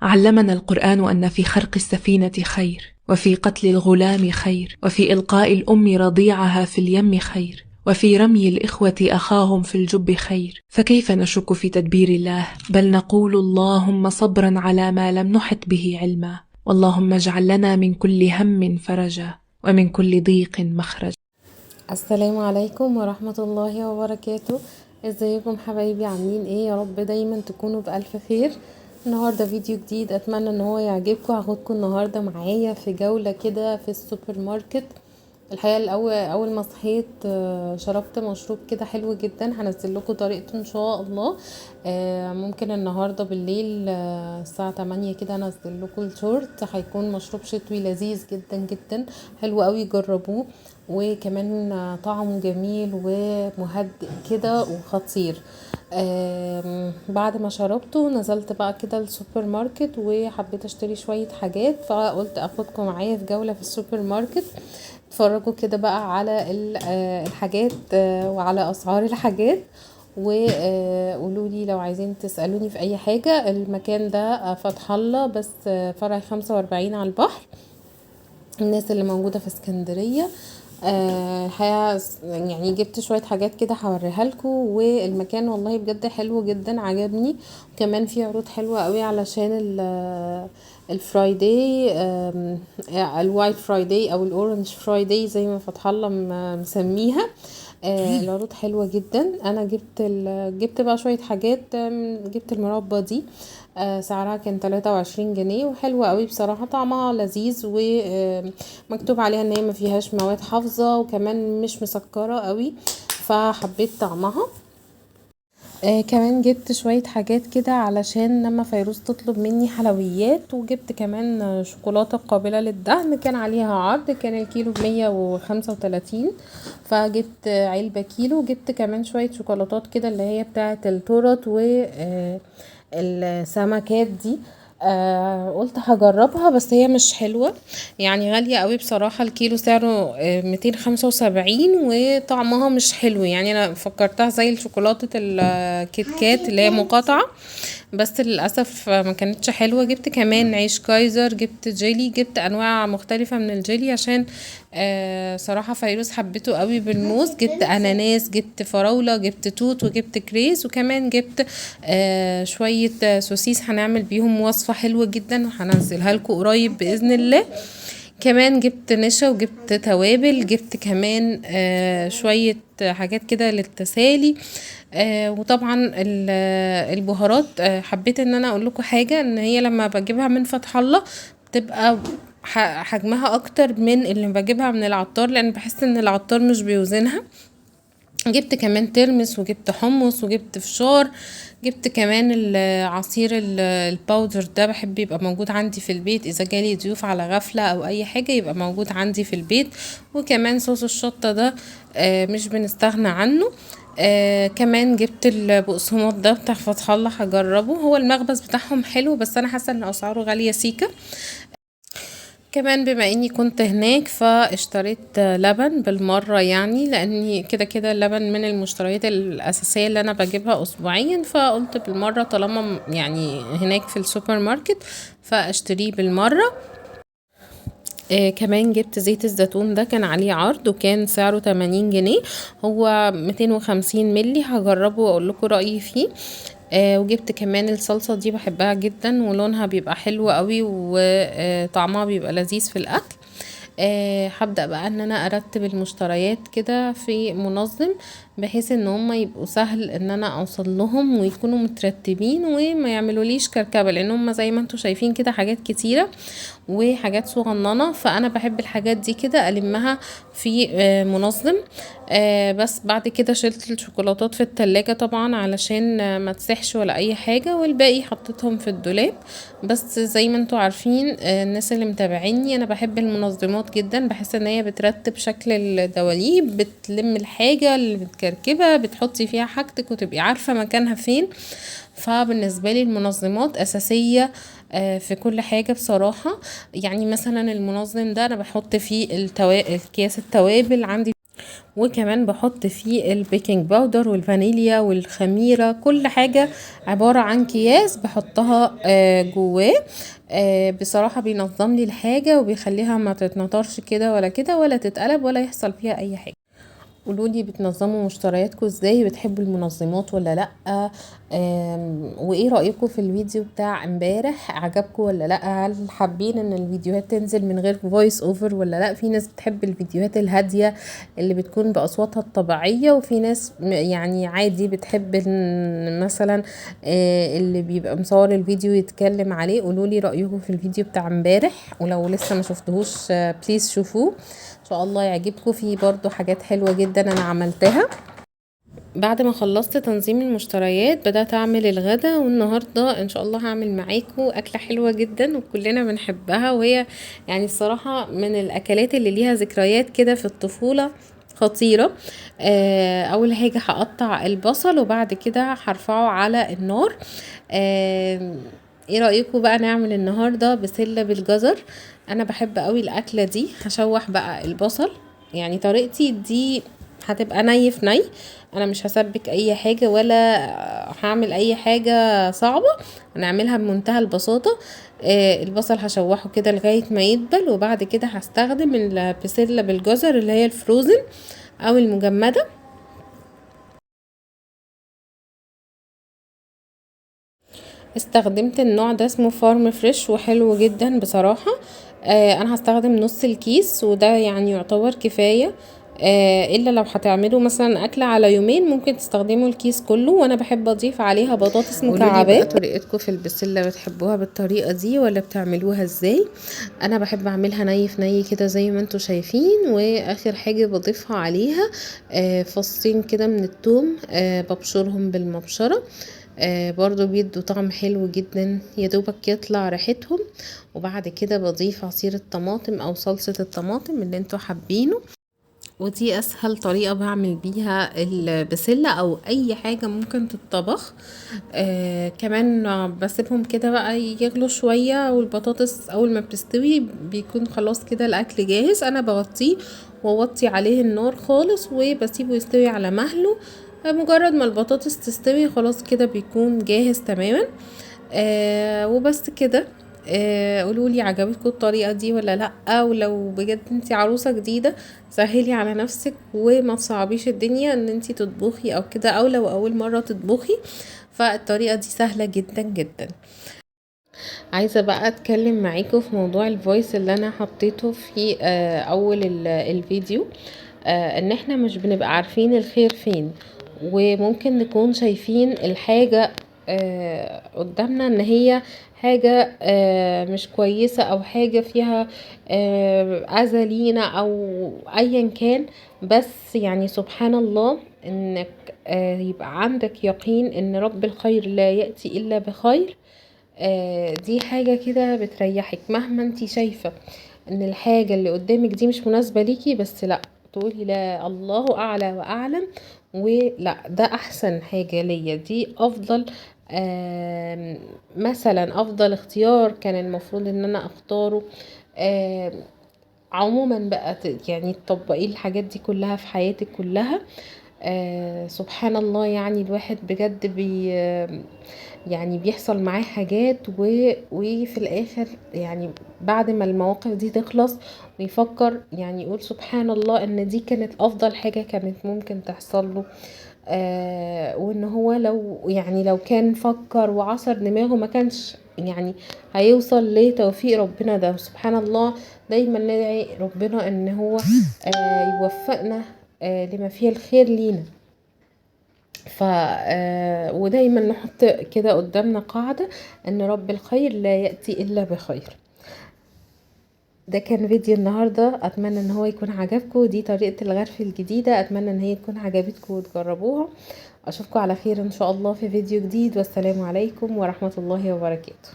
علمنا القرآن أن في خرق السفينة خير، وفي قتل الغلام خير، وفي إلقاء الأم رضيعها في اليم خير، وفي رمي الإخوة أخاهم في الجب خير. فكيف نشك في تدبير الله؟ بل نقول اللهم صبرا على ما لم نحط به علما، واللهم اجعل لنا من كل هم فرجا ومن كل ضيق مخرجا. السلام عليكم ورحمة الله وبركاته. ازيكم حبايبي؟ عاملين ايه؟ يا رب دايما تكونوا بألف خير. النهاردة فيديو جديد، اتمنى ان هو يعجبكم. هاخدكم النهاردة معايا في جولة كده في السوبر ماركت. الحقيقة الاول اول ما صحيت شربت مشروب كده حلو جدا، هنزل لكم طريقته ان شاء الله. ممكن النهاردة بالليل الساعة 8 كده انزل لكم الشورت. هيكون مشروب شتوي لذيذ جدا جدا، حلو قوي، جربوه. وكمان طعمه جميل ومهدئ كده وخطير. بعد ما شربته نزلت بقى كده السوبر ماركت وحبيت اشتري شوية حاجات، فقلت اخدكم معايا في جولة في السوبر ماركت. اتفرجوا كده بقى على الحاجات وعلى اسعار الحاجات، وقولوا لي لو عايزين تسألوني في اي حاجة. المكان ده فتح الله، بس فرع 45 على البحر، الناس اللي موجودة في اسكندرية. الحقيقة جبت شوية حاجات كده هوريها لكم، والمكان والله بجد حلو جدا عجبني. وكمان في عروض حلوة قوي علشان ال Friday، ال White Friday او ال Orange Friday زي ما فتح الله مسميها. العروض حلوة جدا. انا جبت بقى شوية حاجات. جبت المربى دي، سعرها كان 23 جنيه، وحلوة قوي بصراحة، طعمها لذيذ، ومكتوب عليها ان هي ما فيهاش مواد حافظة، وكمان مش مسكرة قوي، فحبيت طعمها. كمان جبت شوية حاجات كده علشان لما فيروز تطلب مني حلويات، وجبت كمان شوكولاتة قابلة للدهن كان عليها عرض، كان الكيلو ب135، فجبت علبة كيلو. جبت كمان شوية شوكولاتات كده اللي هي بتاعة التورت و السمكات دي. قلت هجربها، بس هي مش حلوة، غالية قوي بصراحة. الكيلو سعره 275، وطعمها مش حلو. انا فكرتها زي الشوكولاتة الكيت كات اللي هي مقاطعة، بس للأسف ما كانتش حلوة. جبت كمان عيش كايزر، جبت جيلي، جبت أنواع مختلفة من الجيلي عشان صراحة فيروز حبيته قوي بالموز. جبت أناناس، جبت فراولة، جبت توت، وجبت كريز، وكمان جبت شوية سوسيس هنعمل بيهم وصفة حلوة جدا وهنزلها لكم قريب بإذن الله. كمان جبت نشا وجبت توابل، جبت كمان شوية حاجات كده للتسالي. وطبعا البهارات. حبيت ان انا اقول لكم حاجة، ان هي لما بجيبها من فتح الله بتبقى حجمها اكتر من اللي بجيبها من العطار، لان بحس ان العطار مش بيوزنها. جبت كمان ترمس، وجبت حمص، وجبت فشار، جبت كمان العصير الباودر ده، بحب يبقى موجود عندي في البيت اذا جالي ضيوف على غفلة او اي حاجة يبقى موجود عندي في البيت. وكمان صوص الشطة ده، مش بنستغنى عنه. كمان جبت البقسماط ده بتاع فتح الله، هجربه. هو المخبز بتاعهم حلو، بس انا حاسة ان اسعاره غالية سيكا. كمان بما اني كنت هناك فاشتريت لبن بالمرة، لاني كده كده اللبن من المشتريات الاساسية اللي انا بجيبها اسبوعيا، فقلت بالمرة طالما هناك في السوبر ماركت فاشتريه بالمرة. كمان جبت زيت الزيتون ده، كان عليه عرض وكان سعره 80 جنيه، هو 250 ملي، هجربه واقول لكم رأيي فيه. وجبت كمان الصلصة دي، بحبها جدا ولونها بيبقى حلو قوي وطعمها بيبقى لذيذ في الأكل. هبدأ بقى ان انا ارتب المشتريات كده في منظم، بحيث ان هم يبقوا سهل ان انا اوصل لهم ويكونوا مترتبين وما يعملوليش كركبة، لان هم زي ما انتم شايفين كده حاجات كتيرة وحاجات صغننة، فانا بحب الحاجات دي كده المها في منظم. بس بعد كده شلت الشوكولاتات في التلاجة طبعا علشان ما تسحش ولا اي حاجة، والباقي حطيتهم في الدولاب. بس زي ما انتم عارفين، الناس اللي متابعيني انا بحب المنظمات جدا، بحس ان هي بترتب شكل الدواليب، بتلم الحاجة اللي متكركبة، بتحطي فيها حاجتك وتبقي عارفة مكانها فين. فبالنسبة لي المنظمات أساسية، في كل حاجة بصراحة. مثلا المنظم ده أنا بحط فيه أكياس التوابل عندي. وكمان بحط فيه ال baking powder والفانيليا والخميرة، كل حاجة عبارة عن كياس بحطها جواه. بصراحة بينظم لي الحاجة وبيخليها ما تتنطرش كده ولا كده ولا تتقلب ولا يحصل فيها اي حاجة. قولولي بتنظموا مشترياتكم ازاي، بتحبوا المنظمات ولا لا، وايه رأيكم في الفيديو بتاع امبارح، عجبكم ولا لا، هل حابين ان الفيديوهات تنزل من غير voice over ولا لا. في ناس بتحب الفيديوهات الهادية اللي بتكون بأصواتها الطبيعية، وفي ناس يعني عادي بتحب ان مثلا اللي بيبقى مصور الفيديو يتكلم عليه. قولولي رأيكم في الفيديو بتاع امبارح، ولو لسه ما شفتهوش please شوفوه، ان شاء الله يعجبكم. في برضو حاجات حلوة جدا انا عملتها. بعد ما خلصت تنظيم المشتريات بدأت اعمل الغدا، والنهاردة ان شاء الله هعمل معاكم اكلة حلوة جدا وكلنا بنحبها، وهي الصراحة من الاكلات اللي ليها ذكريات كده في الطفولة خطيرة. اول حاجة هقطع البصل وبعد كده هرفعه على النار. ايه رأيكم بقى نعمل النهاردة بسلة بالجزر؟ انا بحب قوي الاكلة دي. هشوح بقى البصل، طريقتي دي هتبقى ني في ني، انا مش هسبك اي حاجة ولا هعمل اي حاجة صعبة، هنعملها بمنتهى البساطة. البصل هشوحه كده لغاية ما يدبل، وبعد كده هستخدم البسلة بالجزر اللي هي الفروزن او المجمدة. استخدمت النوع ده اسمه Farm Fresh وحلو جدا بصراحة. انا هستخدم نص الكيس، وده يعتبر كفاية، الا لو هتعملوا مثلا اكلة على يومين ممكن تستخدموا الكيس كله. وانا بحب اضيف عليها بطاطس قولولي بقى مكعبات. طريقتكم في البسلة، بتحبوها بالطريقة دي ولا بتعملوها ازاي؟ انا بحب اعملها ني في ني كده زي ما انتم شايفين، واخر حاجة بضيفها عليها فصين كده من التوم، ببشرهم بالمبشرة، برضو بيدوا طعم حلو جدا، يا دوبك يطلع ريحتهم. وبعد كده بضيف عصير الطماطم او صلصة الطماطم اللي انتوا حابينه. ودي اسهل طريقة بعمل بيها البسلة او اي حاجة ممكن تتطبخ. كمان بسيبهم كده بقى يغلوا شوية، والبطاطس اول ما بتستوي بيكون خلاص كده الاكل جاهز. انا بغطيه واوطي عليه النار خالص وبسيبه يستوي على مهله، مجرد ما البطاطس تستوي خلاص كده بيكون جاهز تماما. وبس كده. قولولي عجبتكم الطريقة دي ولا لأ، ولو بجد انتي عروسة جديدة سهلي على نفسك وما تصعبيش الدنيا ان انتي تطبخي او كده، او لو اول مرة تطبخي فالطريقة دي سهلة جدا جدا. عايزة بقى اتكلم معاكم في موضوع الفويس اللي انا حطيته في اول الفيديو، ان احنا مش بنبقى عارفين الخير فين، وممكن نكون شايفين الحاجة قدامنا ان هي حاجة مش كويسة او حاجة فيها اذى لينا او ايا كان، بس سبحان الله انك يبقى عندك يقين ان رب الخير لا يأتي الا بخير. دي حاجة كده بتريحك مهما انتي شايفة ان الحاجة اللي قدامك دي مش مناسبة ليكي، بس لا تقولي لا الله اعلى واعلم، ولا ده احسن حاجة ليا، دي افضل، مثلا افضل اختيار كان المفروض ان انا اختاره. عموما بقى تطبقي الحاجات دي كلها في حياتك كلها. سبحان الله، الواحد بجد بيحصل معاه حاجات وفي الاخر بعد ما المواقف دي تخلص ويفكر يقول سبحان الله ان دي كانت افضل حاجة كانت ممكن تحصل له، وان هو لو كان فكر وعصر دماغه ما كانش هيوصل لتوفيق ربنا ده. سبحان الله، دايما ندعي ربنا ان هو يوفقنا لما فيه الخير لينا. ودايما نحط كده قدامنا قاعدة ان رب الخير لا يأتي الا بخير. ده كان فيديو النهاردة، اتمنى ان هو يكون عجبكم. دي طريقة الغرف الجديدة، اتمنى ان هي تكون عجبتكم وتجربوها. اشوفكم على خير ان شاء الله في فيديو جديد، والسلام عليكم ورحمة الله وبركاته.